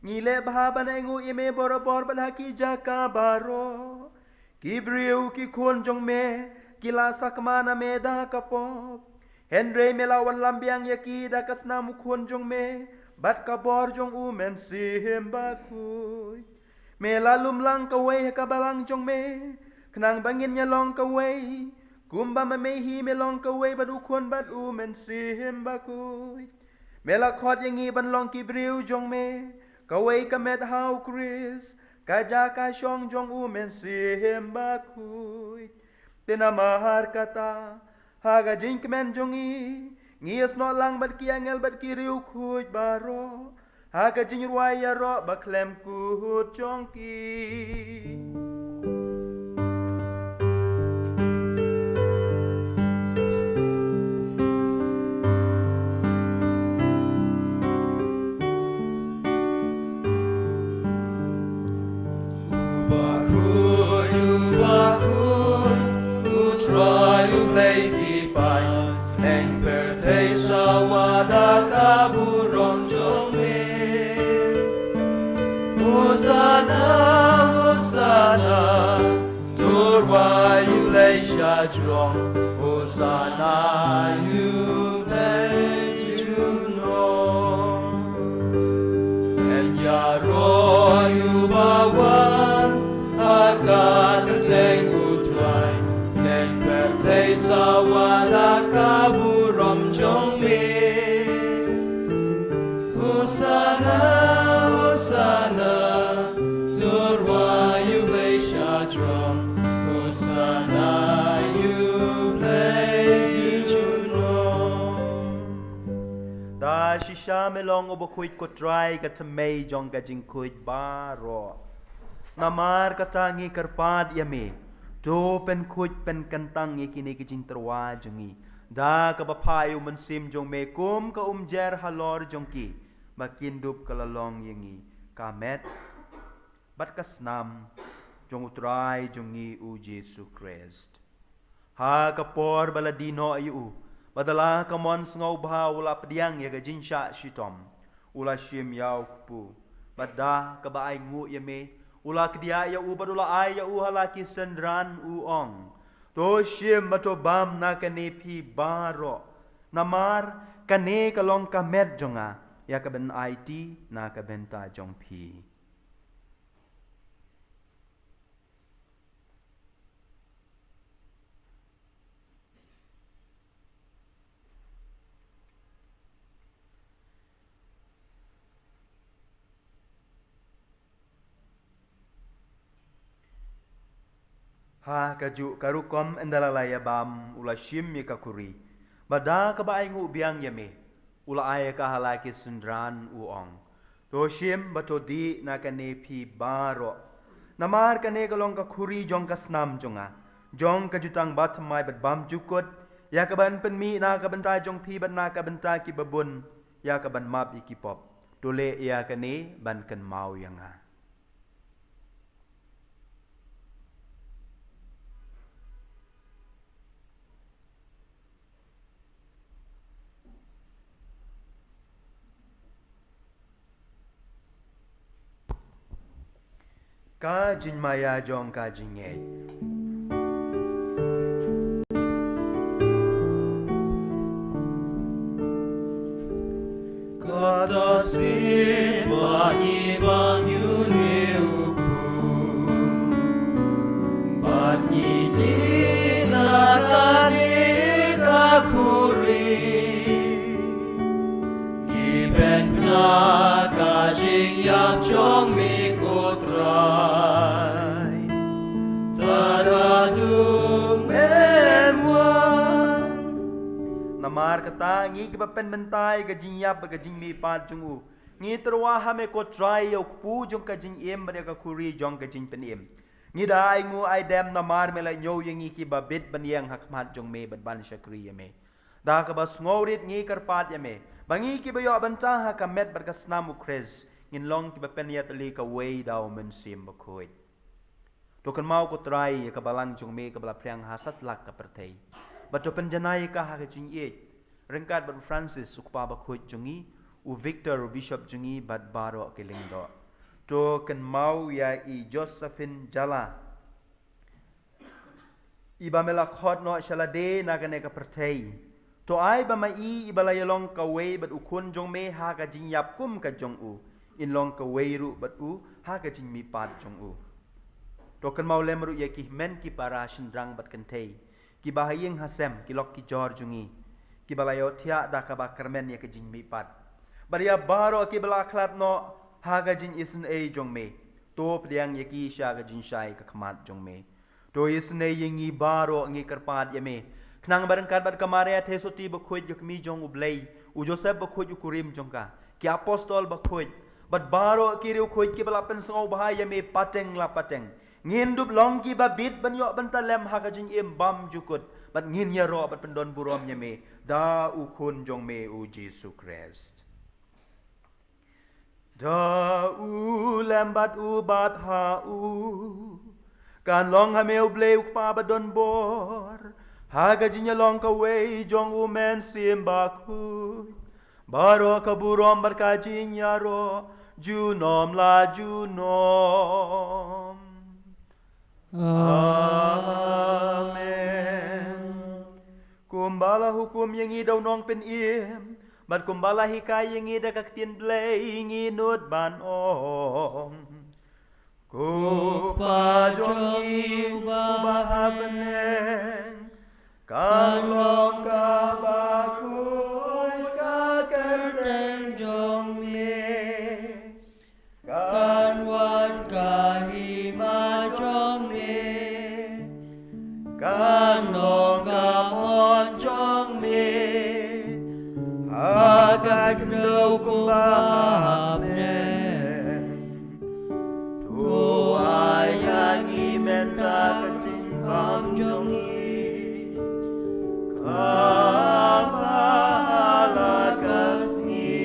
ngi leh bha ban ainguh ïa me borabor bad ha ki jaka baroh. Ki briew ki khun jong me ki la sakma na me da ka pop, hynrei me la wanlam biang ïa ki da ka snam u Khun jong me bad ka bor jong U Mynsiem Bakhuid. Me la lum lang kawei ha ka balang jong me, khnang ba ngin ïa long kawei Kumba ma me hi me long kawei bad u Khun bad u Mynsiem Bakhuid, me la khot ïa ngi ban long ki briew jong me. Kawei ka met ha u Khrist ka jaka shong jong u Mynsiem Bakhuid. Te namar kata, ha ka jingkmen jong ngi, ngi ïasnoh lang bad ki angel bad ki riewkhuid baroh ha ka jingrwai ïaroh ba khlem kut jong ki. U Bakhuid, U Bakhuid, U Trai U Blei ki paid, ïa ka pyrthei sa wad da ka burom jong me. Hosana, Hosana, to rwai U Blei sha jrong. Hosana ïa U Blei junom. Ïaroh ïa uba wan ha ka kyrteng U Trai, ïa ka pyrthei sa wad da ka burom jong me. Hosana, Hosana, to rwai U Blei sha jrong. Hosana ïa U Blei junom. Da shisha me long U Bakhuid ko Trai, ka thymmei jong ka jingkhuid baroh. Namar kata ngi kyrpad ïa me, to pynkhuid pynkyntang ïa kine ki jingtyrwa jong ngi da kaba phah ïa U Mynsiem jong me kum ka umjer halor jong ki, ba kin dup ka la long ïa ngi ka met bad ka snam jong U Trai jong ngi U Jisu Khrist. Ha ka por ba la die noh ïa u, bad da la ka mon sngewbha u la pdiang ïa ka jingshah shitom, u la shim ïa u kpu. Bad da kaba ainguh ïa me, u la kdiah ïa u bad u la ai ïa u ha la ki synran, u ong: To shim bad to bam na kane phi baroh, namar kane ka long ka met jong nga, ïa kaban aiti na ka bynta jong phi. Ha kajuh ka rukom, ynda la ïa bam, u la shim ïa ka khuri, bad da kaba ainguh biang ïa me, u la ai ïa ka ha la ki synran, u ong: To shim bad to dih na kane phi baroh, namar kane ka long ka khuri jong ka snam jong nga, jong ka jutang bathymmai bad bymjukut, ïa kaban pynmih na ka bynta jong phi bad na ka bynta kiba bun, ïa kaban map ïa ki pop. To leh ïa kane ban kynmaw ïa nga. Ka jingmaïa jong ka jingngeit. Kata shisien ba ngi bam ïa une u kpu, bad ngi dih na kane ka khuri, ngi pynbna ka jingïap jong me ko Trai, tad haduh men wan. Namar kata, ngi kiba pynmynta ïa ka jingïap bad ka jingmihpat jong u, ngi tyrwa ha me ko Trai, ïa u kpu jong ka jingim bad ïa ka khuri jong ka jingpynim. Ngi da ainguh aidem namar me la ñiew ïa ngi kiba bit ban ïeng ha khmat jong me bad ban shakri ïa me. Da kaba sngewrit ngi kyrpad ïa me, ba ngi kiba ïoh bynta ha ka met bad ka snam u Khrist, ngin long kiba pynïatylli kawei da u Mynsiem Bakhuid. To kynmaw ko Trai ïa ka balang jong me kaba la phriang ha satlak ka pyrthei, bad to pynjanai ïa ka ha ka jingïeit, ryngkat bad u Francis u kpa bakhuid jong ngi, u Victor u bishop jong ngi, bad baroh ki lyngdoh. To kynmaw ïa i Josephine Jala, iba me la khot noh sha lade na kane ka pyrthei. To ai ba ma i, iba la ïalong kawei bad u Khun jong me ha ka jingïap kum ka jong u, in long kawei ruh bad u ha ka jingmihpat jong u. To kynmaw lem ruh ïa ki hynmen ki para shynrang bad kynthei, kiba ha ïing ha sem, ki lok ki jor jong ngi, kiba la ïohthiah da kaba kyrmen ïa ka jingmihpat. Bad ïa baroh kiba la khlad noh ha ka jingisynei jong me, to pdiang ïa ki sha ka jingshai ka khmat jong me. To isynei ïa ngi baroh, ngi kyrpad ïa me. Khnang ba ryngkat bad ka Maria Theisotti bakhuid, ka kmie jong U Blei, u Joseph bakhuid u kurim jong ka, ki apostol bakhuid, bad baroh ki riewkhuid kiba la pynsngewbha ïa me pateng la pateng, ngin dup long kiba bit ban ïoh bynta lem ha ka jingim bymjukut, bad ngin ïaroh bad pyndonburom ïa me da u Khun jong me u Jisu Khrist. Da u lem bad u bad ha u, kan long ha me U Blei U Kpa badonbor, ha ka jingïalong kawei jong U Mynsiem Bakhuid, baroh ka burom bad ka jingïaroh junom la junom. Amen. Kumba la hukum ïa ngi da u Nongpynim, bad kumba la hikai ïa ngi da ka ktien Blei, ngi nud ban ong: Ko Kpa jong ngi uba ha bneng, kan long kaba khuid ka kyrteng jong me. Kan wan ka hima jong me, kan long ka mon jong me, ha ka khyndew kumba ha bneng. To ai ïa ngi mynta ka jingbam jong ngi, kaba ha la ka sngi.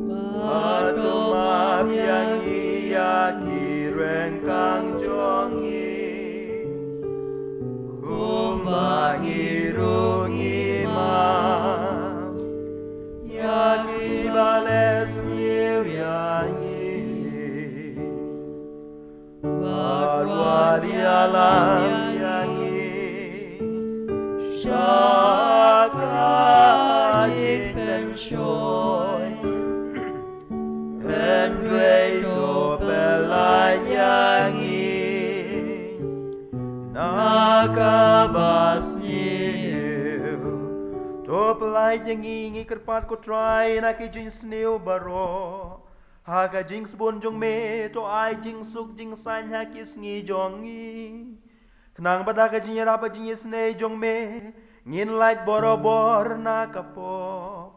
Bad to map ïa ngi ïa ki ryngkang jong ngi, kumba ngi ruh ngi map ïa kiba leh sniew ïa ngi. Bad wat ïalam ïa ngi sha ka jingpynshoi, hynrei to pyllait ïa ngi na kaba sniew. To pyllait ïa ngi, ngi kyrpad ko Trai, na ki jingsniew baroh, ha ka jingsbun jong me, to ai jingsuk jingsaiñ ha ki sngi jong ngi, khnang ba da ka jingïarap bad jingisynei jong me, ngin lait borabor na ka pop,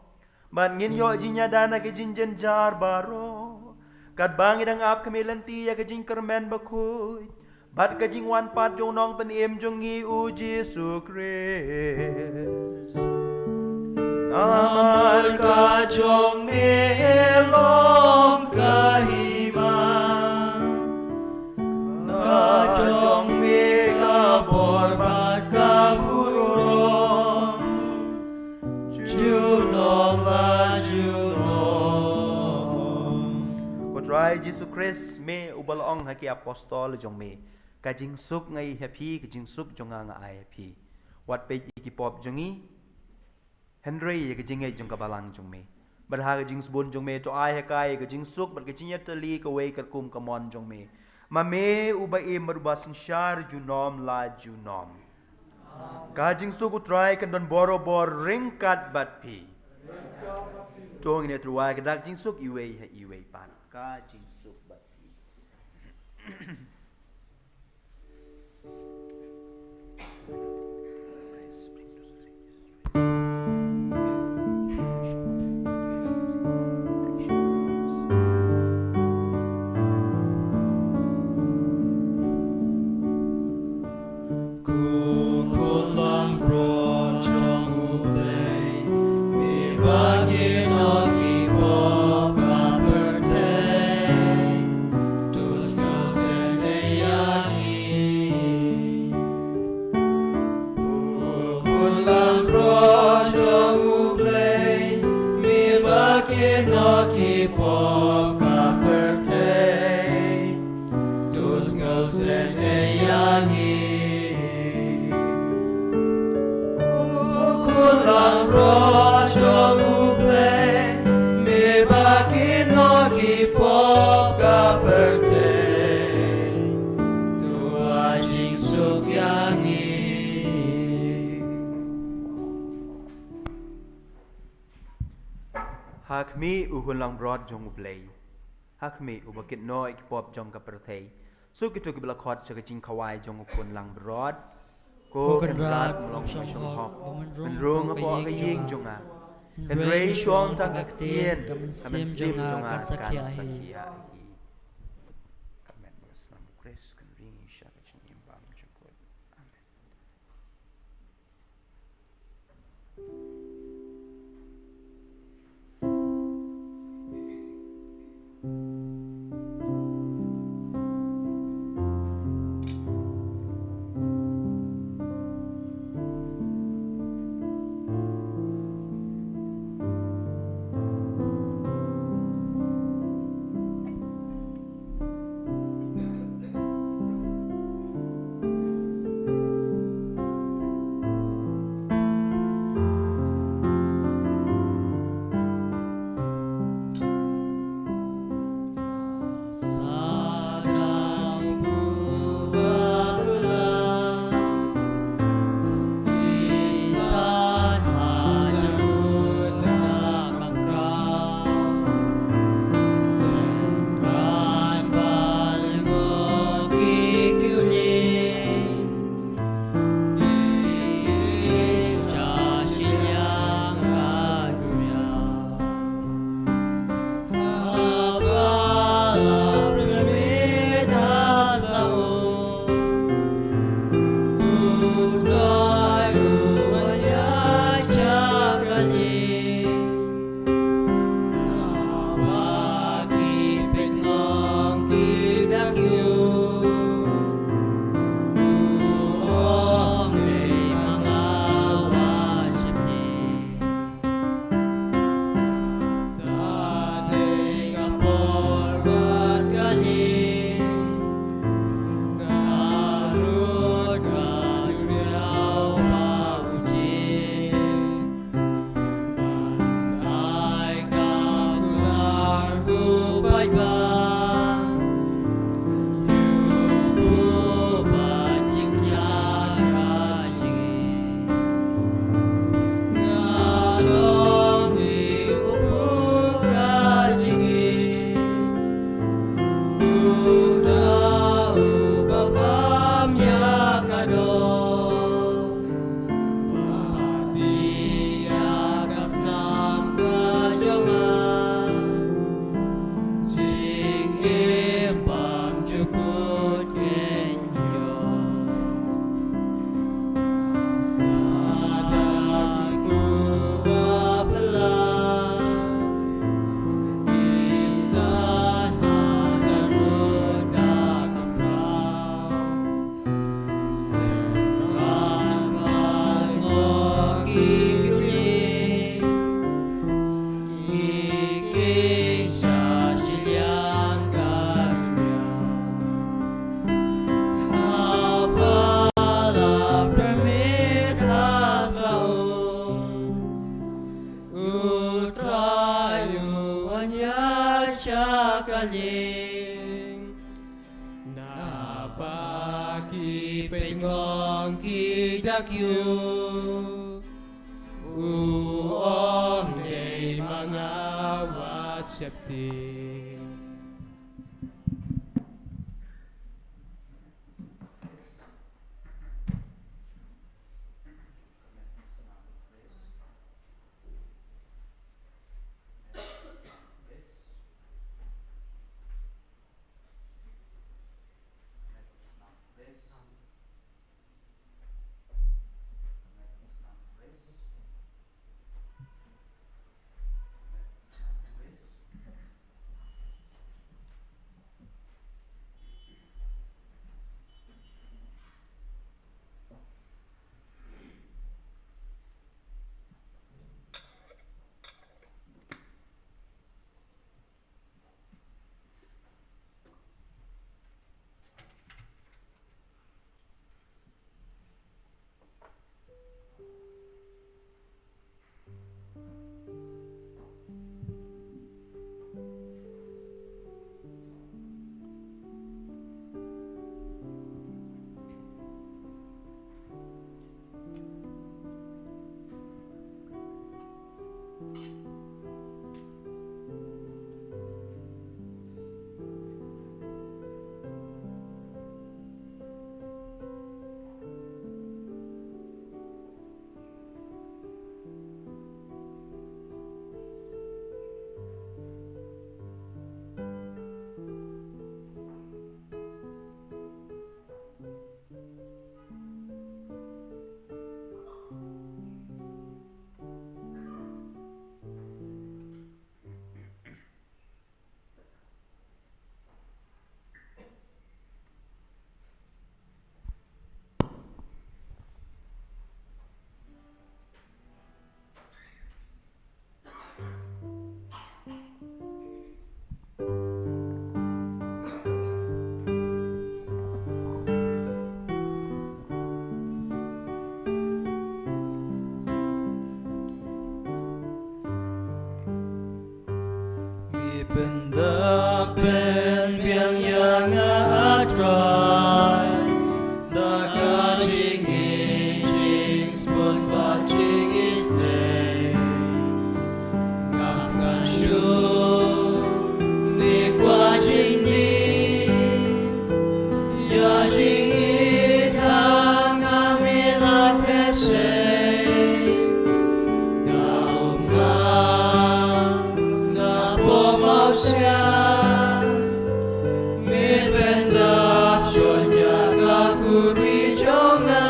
bad ngin ïoh jingïada na ki jingjynjar baroh, katba ngi dang ap khmih lynti ïa ka jingkyrmen bakhuid bad ka jingwan pat jong u Nongpynim jong ngi u Jisu Khrist. Namar ka jong me long ka hima, ka jong me ka bor bad ka burom, junom la junom. Ko Trai Jisu Khrist, me uba la ong ha ki apostol jong me: Ka jingsuk nga ai ha phi, ka jingsuk jong nga nga ai ha phi. Wat peit ïa ki pop jong ngi, hynrei ïa ka jingngeit jong ka balang jong me. Bad ha ka jingsbun jong me to ai ha ka ïa ka jingsuk bad ka jingïatylli kawei katkum ka mon jong me, ma me uba im bad uba synshar junom la junom. Ka jingsuk u Trai kan don borabor ryngkat bad phi. To ngin ïatyrwa ka dak jingsuk iwei ha iwei pat. Ka jingsuk bad phi. Ko khun langbrot jong U Blei, me ba kit noh ki pop ka pyrthei, to sngewsynei ïa ngi. Ko khun langbrot jong U Blei, me ba kit noh ki pop ka pyrthei, to sngewsynei ïa ngi. Ko khun langbrot jong U Blei, me ba kit noh ki pop ka pyrthei, to ai jingsuk ïa ngi. Ha khmih u khun langbrot jong U Blei. Ha khmih uba kit noh ïa ki pop jong ka pyrthei. Suk kito kiba la khot sha ka jingkhawai jong u khun langbrot. Ko Kynrad, mo long shong hok, pynrung hapoh ka ïing jong nga. Hynrei shong tang ka ktien, ka mynsiem jong nga kan sakhi ïa hi. Ka met bad ka snam U Khrist kan ring sha ka jingim bymjukut. Amen. U Trai u wan ïa sha ka lieng. Naba ki pynngong ki da kiew. U ong dei ma nga, wat sheptieng. Trai, da ka jingïeit, jingspun bad jingisynei. Ngam thngan shuh ne kwah jingdie, ïa jingïeit ha nga me la theh sei. Da u nga na pop mawsiang, me pyndap shon ïa ka khuri jong nga.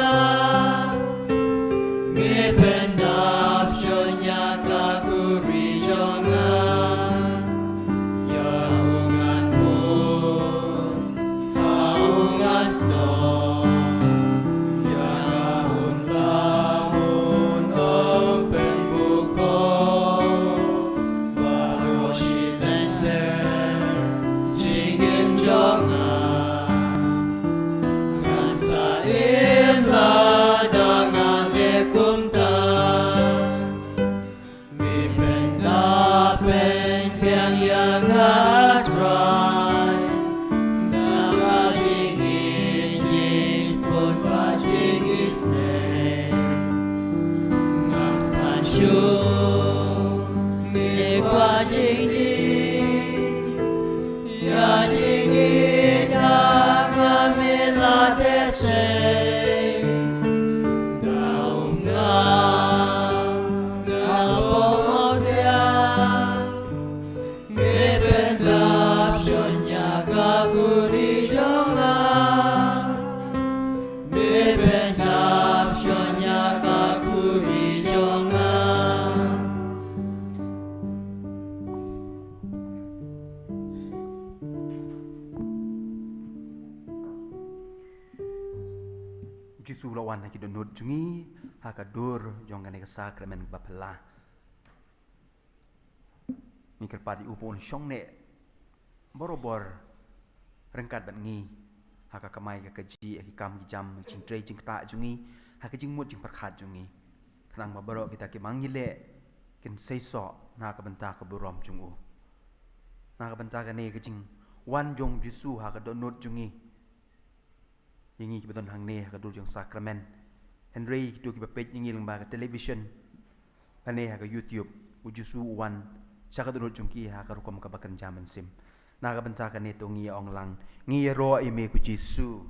Me pyndap shon ïa ka khuri jong nga. Ïa u ngan bun, ha u ngan snoh. Ïa nga un lah, un ym pynbukor. Baroh shi lynter jingim jong nga. Ngan sa im lada nga leh kumta. Me pyndap pynbiang ïa nga, Trai. Da ka jingïeit, jingspun bad jingisynei. Ngam thngan shuh ne kwah jingdie, ïa jingïeit ha nga me la theh sei. Da u nga na pop mawsiang, me pyndap shon ïa ka khuri jong nga. Me pyndap shon ïa ka khuri jong nga. Jisu u la wan ha ki dohnud jong ngi ha ka dur jong kane ka sakramen ba phylla. Ngi kyrpad ïa u ba un shong neh barobor ryngkat bad ngi ha ka kamai ka kajih, ha ki kam ki jam, ha ki jingtrei jingktah jong ngi, ha ka jingmut jingpyrkhat jong ngi. Khnang ba baroh kita kiba ngi leh kin seisoh na ka bynta ka burom jong u. Na ka bynta kane ka jingwan jong u Jisu ha ka dohnud jong ngi, ïa ngi kiba don hangne ha ka dur jong sakramen, hynrei kito kiba peit ïa ngi lyngba ka television lane ha ka YouTube, u Jisu u wan sha ka dohnud jong ki ha ka rukom kaba kynja mynsiem. Na ka bynta kane to ngi ong lang: Ngi ïaroh ïa me ko Jisu.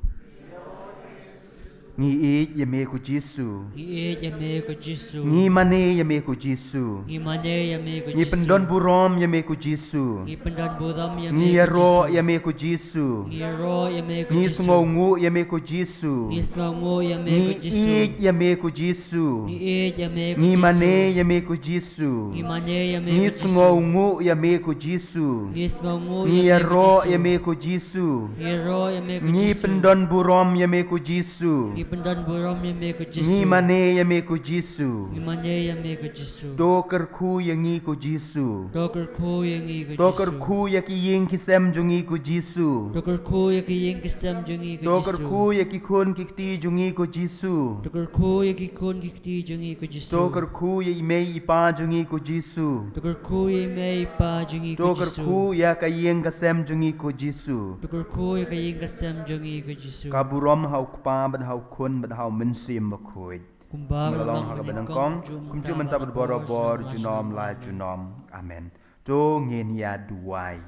Ngi ïeit ïa me ko Jisu. Ngi ïeit ïa me ko Jisu. Ngi mane ïa me ko Jisu. Ngi mane ïa me ko Jisu. Ngi pyndon burom ïa me ko Jisu. Ngi pyndon burom ïa me ko Jisu. Ngi ïaroh ïa me ko Jisu. Ngi ïaroh ïa me ko Jisu. Ngi sngewnguh ïa me ko Jisu. Ngi sngewnguh ïa me ko Jisu. Ngi ïeit ïa me ko Jisu. Ngi ïeit ïa me ko Jisu. Ngi mane ïa me ko Jisu. Ngi mane ïa me ko Jisu. Ngi sngewnguh ïa me ko Jisu. Ngi sngewnguh ïa me ko Jisu. Ngi ïaroh ïa me ko Jisu. Ngi ïaroh ïa me ko Jisu. Ngi pyndon burom ïa me ko Jisu. Ngi pyndon burom ïa me ko Jisu. Ngi mane ïa me ko Jisu. Ngi mane ïa me ko Jisu. To kyrkhu ïa ngi ko Jisu. To kyrkhu ïa ngi ko Jisu. To kyrkhu ïa ki ïing ki sem jong ngi ko Jisu. To kyrkhu ïa ki ïing ki sem jong ngi ko Jisu. To kyrkhu ïa ki khun ki kti jong ngi ko Jisu. To kyrkhu ïa ki khun ki kti jong ngi ko Jisu. To kyrkhu ïa i mei i pa jong ngi ko Jisu. To kyrkhu ïa i mei i pa jong ngi ko Jisu. To kyrkhu ïa ka ïing ka sem jong ngi ko Jisu. To kyrkhu ïa ka ïing ka sem jong ngi ko Jisu. Ka burom ha u Kpa bad ha u Khun bad ha u Mynsiem Bakhuid. Kumba ka la long ha kaba nyngkong, kumjuh mynta bad barabor, junom la junom. Amen. To ngin ïa duwai.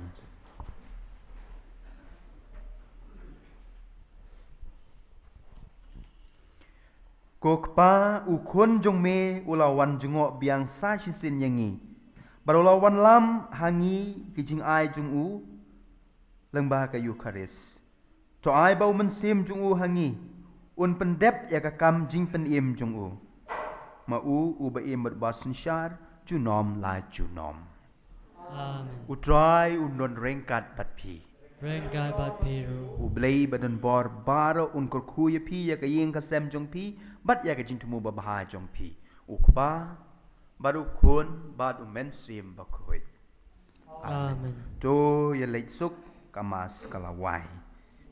Ko Kpa, u Khun jong me u la wan jngoh biang sa shisien ïa ngi, bad u la wanlam ha ngi ki jingai jong u lyngba ka Eukharist. To ai ba u Mynsiem jong u ha ngi un pyndep ïa ka kam jingpynim jong u. Ma u, uba im bad uba synshar junom la junom. Amen. U Trai un don ryngkat bad phi. Ryngkat bad phi ruh. U Blei ba don bor baroh un kyrkhu ïa phi, ïa ka ïing ka sem jong phi bad ïa ka jingthmu babha jong phi, u Kpa bad u Khun bad u Mynsiem Bakhuid. Amen. To ïa leit suk, ka Mass ka la wai.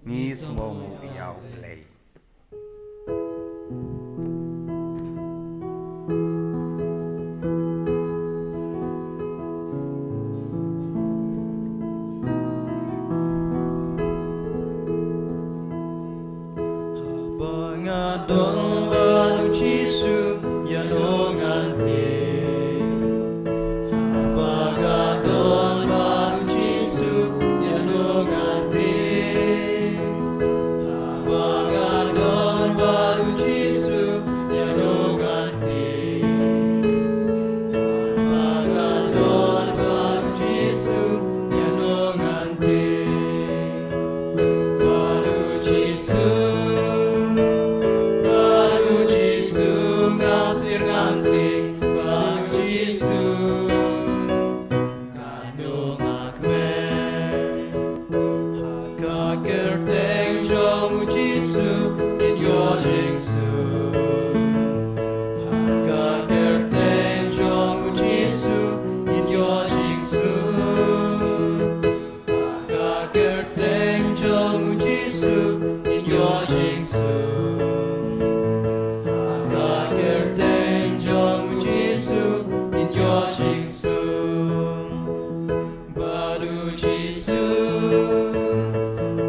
Ngi sngewnguh ïa u Blei. Don bad u Jisu ïa nongante. Haba ka don bad u Jisu ïa nongante. Haba ka don bad u Jisu ïa nongante. Haba ka don bad u Jisu ïa nongante. Bad u Jisu, bad u Jisu, ngam sir ngam tik, bad u Jisu, katno nga kmen. Ha ka kyrteng jong u Jisu, ngin ïoh jingsuk. Ha ka kyrteng jong u Jisu, ngin ïoh jingsuk. Ha ka kyrteng jong u Jisu, ngin ïoh jingsuk. Ha ka kyrteng jong u Jisu, ngin ïoh jingsuk. Bad u Jisu,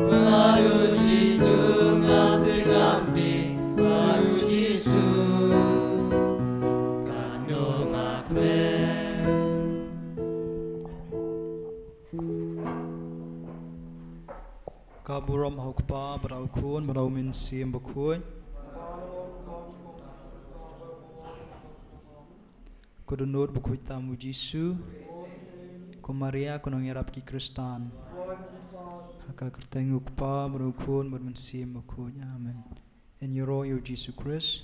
bad u Jisu, ngam sir ngam tik, bad u Jisu, katno nga kmen. Ka burom ha u Kpa, bad ha u Khun, bad ha u Mynsiem Bakhuid. Ko dohnud bakhuid tam u Jisu. Ko Maria, ko nongïarap ki Khristan. Ha ka kyrteng u Kpa, bad u Khun, bad u Mynsiem Bakhuid. Amen. Yn ïaroh ïa u Jisu Khrist.